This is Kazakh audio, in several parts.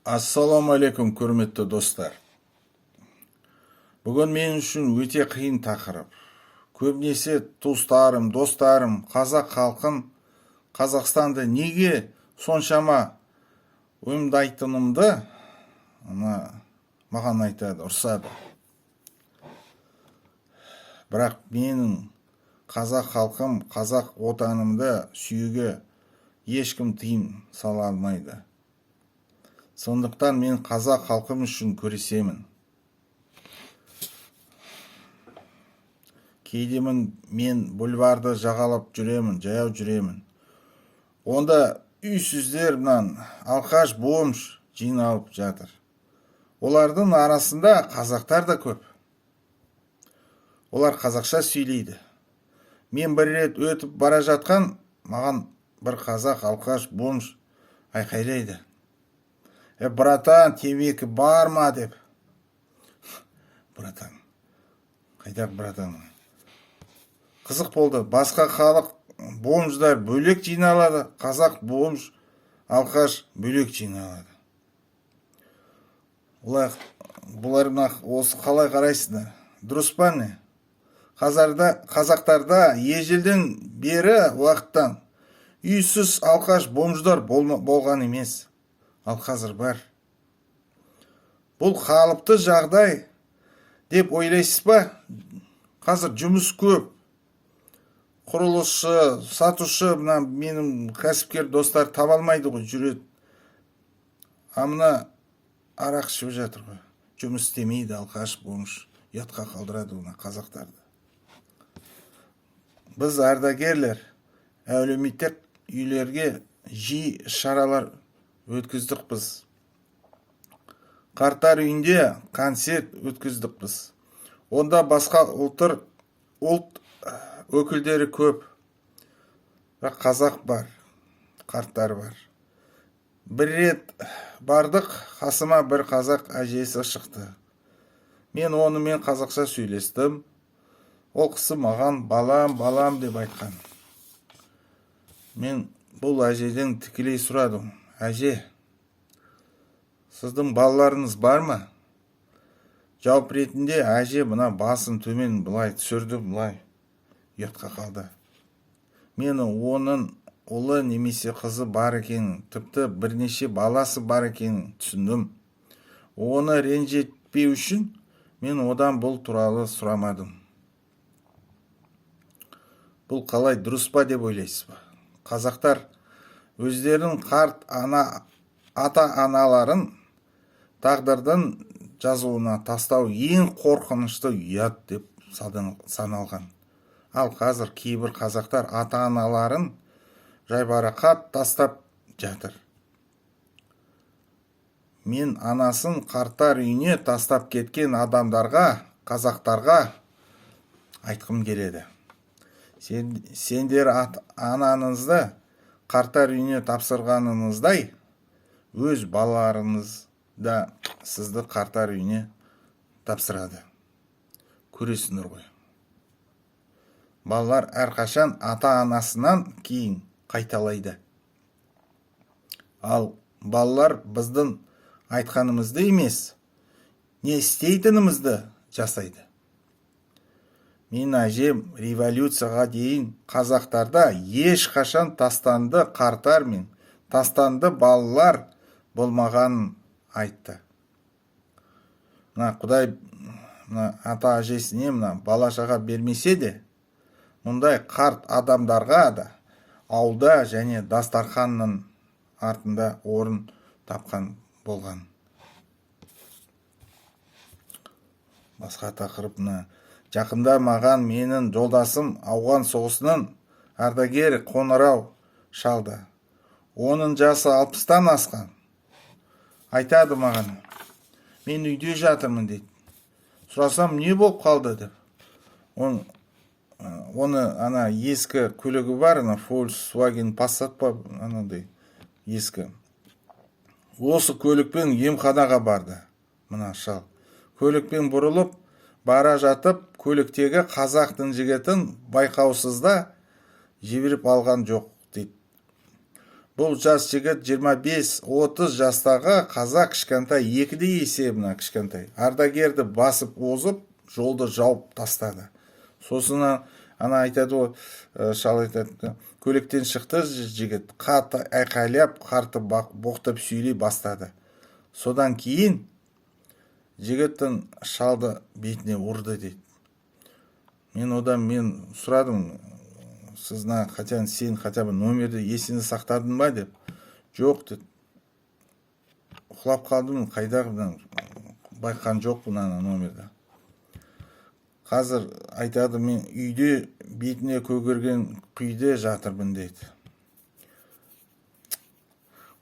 Ассалаумағалейкум, құрметті достар! Бүгін мен үшін өте қиын тақырып. Көбінесе туыстарым, достарым қазақ халқын, Қазақстанды неге соншама уайымдайтынымды ана маған айтады, ұрсады. Бірақ менің қазақ халқым, қазақ отанымды сүюге ешкім тыйым сала алмайды. Сондықтан мен қазақ халқым үшін күресемін. Кейде мен бульварды жағалап жүремін, жаяу жүремін. Онда үйсіздер, мынан алқаш, бомж жиналып жатыр. Олардың арасында қазақтар да көп. Олар қазақша сөйлейді. Мен бір рет өтіп бара жатқан, маған бір қазақ алқаш, бомж айқайлайды: «Е, братан, темекі бар ма?» – деп. Братан, қайдағы братан? Қызық болды. Басқа халық бомждар бөлек жиналады, қазақ бомж, алқаш бөлек жиналады. Олар, бұлар мына осы қалай қарайсыздар? Дұрыс па, не? Қазарда, қазақтарда ежелден бері уақыттан үйсіз алқаш, бомждар болған емес, ал қазір бар. Бұл қалыпты жағдай деп ойлайсыз ба? Қазір жұмыс көп, құрылысшы, сатушы, мына менің кәсіпкер достар таба алмайды ғой, жүреді. А мына арақ ішіп жатыр ғой, жұмыс істемейді, алқаш, бомж ұятқа қалдырады мына қазақтарды. Біз, ардагерлер, әлеуметтік үйлерге жиі шаралар өткіздік біз. Қарттар үйінде концерт өткіздік біз. Онда басқа ұлт өкілдері көп, бірақ қазақ бар, қарттар бар. Бір рет бардық, қасыма бір қазақ әжесі шықты. Мен онымен қазақша сөйлестім. Ол кісі маған «балам, балам» деп айтқан. Мен бұл әжеден тікелей сұрадым: «Әже, сіздің балаларыңыз бар ма?» Жауап ретінде әже мына басын төмен былай түсірді, былай ұятқа қалды. Мен оның ұлы немесе қызы бар екенін, тіпті бірнеше баласы бар екенін түсіндім. Оны ренжітпеу үшін мен одан бұл туралы сұрамадым. Бұл қалай, дұрыс па деп ойлайсыз ба? Қазақтар өздерінің қарт ана, ата аналарын тағдырдың жазуына тастау ең қорқынышты ұят деп саналған. Ал қазір кейбір қазақтар ата аналарын жайбарақат тастап жатыр. Мен анасын қарттар үйіне тастап кеткен адамдарға, қазақтарға айтқым келеді: сендер анаңызды қарттар үйіне тапсырғаныңыздай, өз балаларыңыз да сізді қарттар үйіне тапсырады. Көресіңдер ғой, балалар әрқашан ата анасынан кейін қайталайды. Ал балалар біздің айтқанымызды емес, не істейтінімізді жасайды. Мен әжем революцияға дейін қазақтарда ешқашан тастанды қарттар мен тастанды балалар болмағанын айтты. Мына Құдай мына ата әжесіне мына бала шаға бермесе де, мұндай қарт адамдарға да ауылда және дастарханның артында орын тапқан болған. Басқа тақырып. Мына жақында маған менің жолдасым, ауған соғысының ардагері қоңырау шалды. Оның жасы 60-тан асқан. Айтады маған: «Мен үйде жатырмын», – дейді. Сұрасам, не болып қалды деп. Оны ана ескі көлігі бар, ана Volkswagen Passat па, анандай ескі. Осы көлікпен емханаға барды. Мына шал көлікпен бұрылып бара жатып, көліктегі қазақтың жігітін байқаусызда жіберіп алған жоқ дейді. Бұл жас жігіт, 25-30 жастағы қазақ, кішкентай, екіде есе мына кішкентай ардагерді басып озып, жолды жауып тастады. Сосын ана айтады ғой, шал айтады: көліктен шықты жігіт, қатты айқайлап, қартты боқтап сөйлей бастады. Содан кейін жігіттің шалды бетіне ұрды дейді. Мен одан мен сұрадым: «Сіз мына хотя сен хотя бы номерді есіңде сақтадың ба?» — деп. «Жоқ, — деді, — ұйықтап қалдым, қайдағы мына байқаған жоқпын ана номерді». Қазір айтады: «Мен үйде бетіне көгерген күйде жатырмын», — дейді.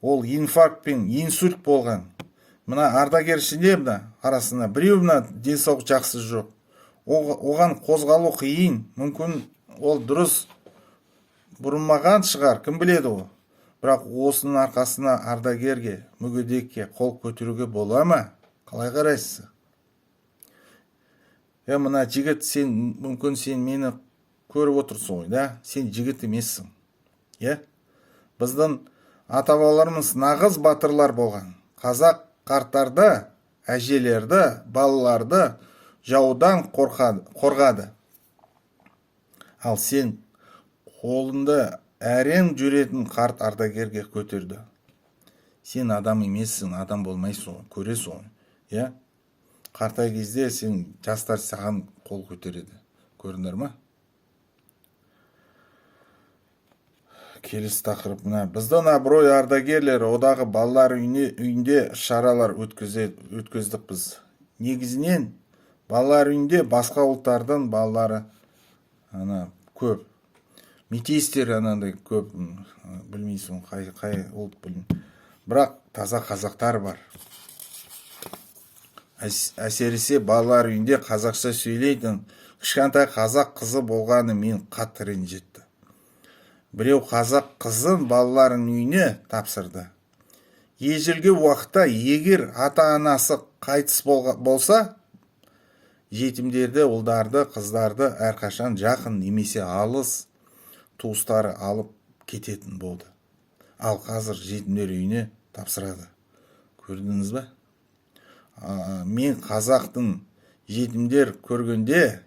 Ол инфаркт пен инсульт болған. Мына ардагер ішінде, мына арасында біреу мына денсаулық жақсы жоқ. Оған қозғалу қиын. Мүмкін, ол дұрыс бұрылмаған шығар, кім біледі ғой. Бірақ осының арқасына ардагерге, мүгедекке қол көтеруге бола ма? Қалай қарайсыз? Е, мына жігіт, сен мүмкін, сен мені көріп отырсың ғой да, сен жігіт емессің, иә? Біздің ата бабаларымыз нағыз батырлар болған. Қазақ қарттарды, әжелерді, балаларды жаудан қорғады. Ал сен қолында әрең жүретін қарт ардагерге көтерді. Сен адам емессің, адам болмайсың ғой, көресің ғой, иә? Қартай кезде сен, жастар саған қол көтереді, көрдіңдер ма? Келесі тақырып мына: біздің абырой ардагерлер одағы балалар үйінде шаралар өткіздік біз. Негізінен балалар үйінде басқа ұлттардың балалары ана көп, метистер анандай көп, білмейсің қай ұлт, білмеймін, бірақ таза қазақтар бар. Әсіресе балалар үйінде қазақша сөйлейтін кішкентай қазақ қызы болғаны мен қатты ренжітті. Біреу қазақ қызын балалардың үйіне тапсырды. Ежелгі уақытта егер ата-анасы қайтыс болса, жетімдерді, ұлдарды, қыздарды әрқашан жақын немесе алыс туыстары алып кететін болды. Ал қазір жетімдер үйіне тапсырады, көрдіңіз ба? Мен қазақтың жетімдер көргенде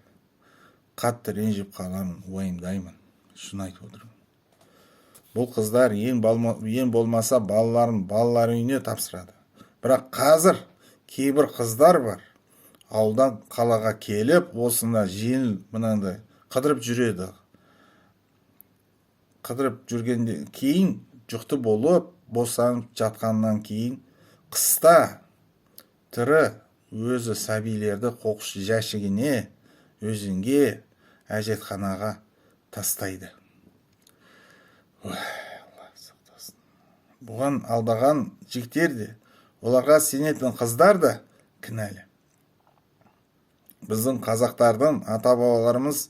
қатты ренжіп қаламын, уайымдаймын, шын айтып отырмын. Бұл қыздар ең болмаса балаларын балалар үйіне тапсырады. Бірақ қазір кейбір қыздар бар, ауылдан қалаға келіп, осында жеңіл мынандай қыдырып жүреді. Қыдырып жүргенде кейін жүкті болып, босанып жатқаннан кейін, қыста тірі өзі сәбилерді қоқыс жәшігіне, өзенге, әжетханаға тастайды. Ой, Алла сақтасын. Бұған алдаған жігіттер де, оларға сенетін қыздар да кінәлі. Біздің қазақтардың ата бабаларымыз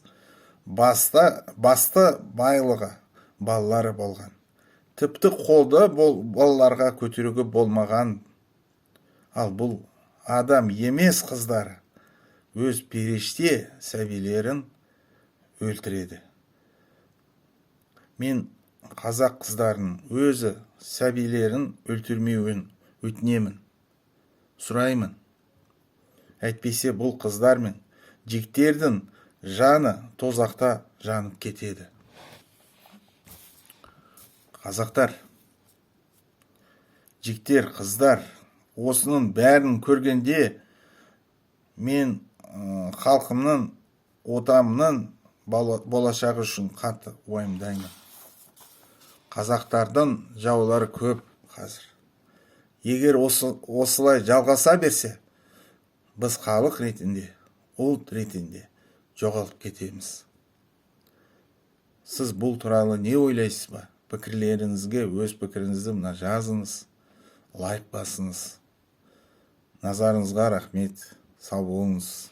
басты байлығы балалары болған. Тіпті қолды балаларға көтеруге болмаған. Ал бұл адам емес қыздары өз періште сәбилерін өлтіреді. Мен қазақ қыздарын өзі сәбилерін өлтірмеуін өтінемін, сұраймын. Әйтпесе бұл қыздар мен жігіттердің жаны тозақта жанып кетеді. Қазақтар, жігіттер, қыздар, осының бәрін көргенде мен халқымның, отанымның болашағы үшін қатты уайымдаймын. Қазақтардың жаулары көп қазір. Егер осылай жалғаса берсе, біз халық ретінде, ұлт ретінде жоғалып кетеміз. Сіз бұл туралы не ойлайсыз ба? Пікірлеріңізге, өз пікіріңізді мына жазыңыз, лайк басыңыз. Назарыңызға рахмет, сау болыңыз.